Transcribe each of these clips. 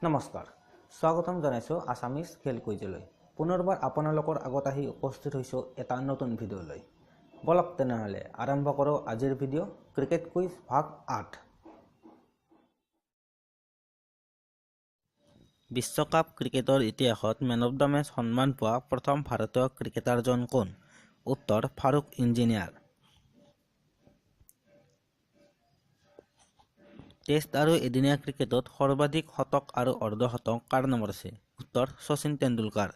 নমস্কাৰ, স্বাগতম জনাইছোঁ আছামিজ খেল কুইজলৈ। পুনৰবাৰ আপোনালোকৰ আগত আহি উপস্থিত হৈছোঁ এটা নতুন ভিডিঅ'লৈ। বলক তেনেহ'লে আৰম্ভ কৰোঁ আজিৰ ভিডিঅ' ক্ৰিকেট কুইজ ভাগ 8। বিশ্বকাপ ক্ৰিকেটৰ ইতিহাসত মেন অফ the match সন্মান পোৱা প্ৰথম ভাৰতীয় ক্ৰিকেটাৰজন কোন? উত্তৰ ফাৰুক ইঞ্জিনিয়াৰ। টেষ্ট আৰু এদিনীয়া ক্ৰিকেটত সৰ্বাধিক শতক আৰু অৰ্ধশতক কাৰ নামত আছে? উত্তৰ শচীন তেণ্ডুলকাৰ।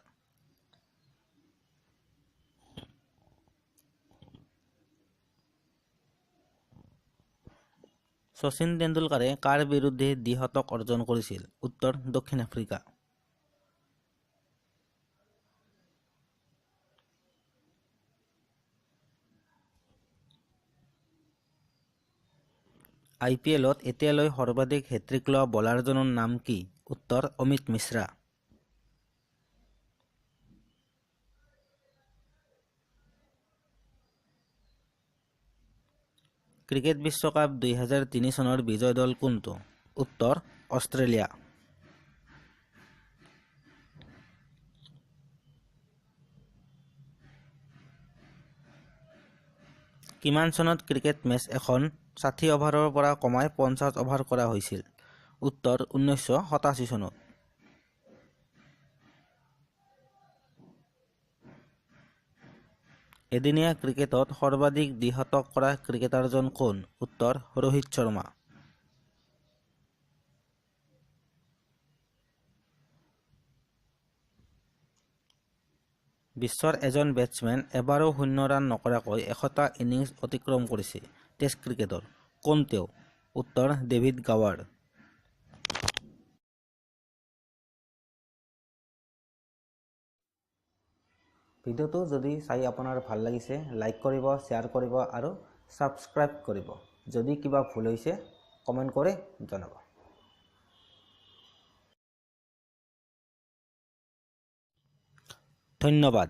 শচীন তেণ্ডুলকাৰে কাৰ বিৰুদ্ধে দ্বিশতক অৰ্জন কৰিছিল? উত্তৰ দক্ষিণ আফ্ৰিকা। আই পি এলত এতিয়ালৈ সৰ্বাধিক হেট্ৰিক লোৱা বলাৰজনৰ নাম কি? উত্তৰ অমিত মিশ্ৰা। ক্ৰিকেট বিশ্বকাপ 2003 চনৰ বিজয় দল কোনটো? উত্তৰ অষ্ট্ৰেলিয়া। কিমান চনত ক্ৰিকেট মেচ এখন 60 অভাৰৰ পৰা কমাই 50 অভাৰ কৰা হৈছিল? উত্তৰ 1987 চনত। এদিনীয়া ক্ৰিকেটত সৰ্বাধিক দ্বিশতক কৰা ক্ৰিকেটাৰজন কোন? উত্তৰ ৰোহিত শৰ্মা। বিশ্বৰ এজন বেটছমেন এবাৰো শূন্য ৰান নকৰাকৈ 100টা ইনিংছ অতিক্ৰম কৰিছে টেষ্ট ক্ৰিকেটৰ, কোন তেওঁ? উত্তৰ ডেভিড গাৱাৰ। ভিডিঅ'টো যদি চাই আপোনাৰ ভাল লাগিছে লাইক কৰিব, শ্বেয়াৰ কৰিব আৰু ছাবস্ক্ৰাইব কৰিব। যদি কিবা ভুল হৈছে কমেণ্ট কৰি জনাব। ধন্যবাদ।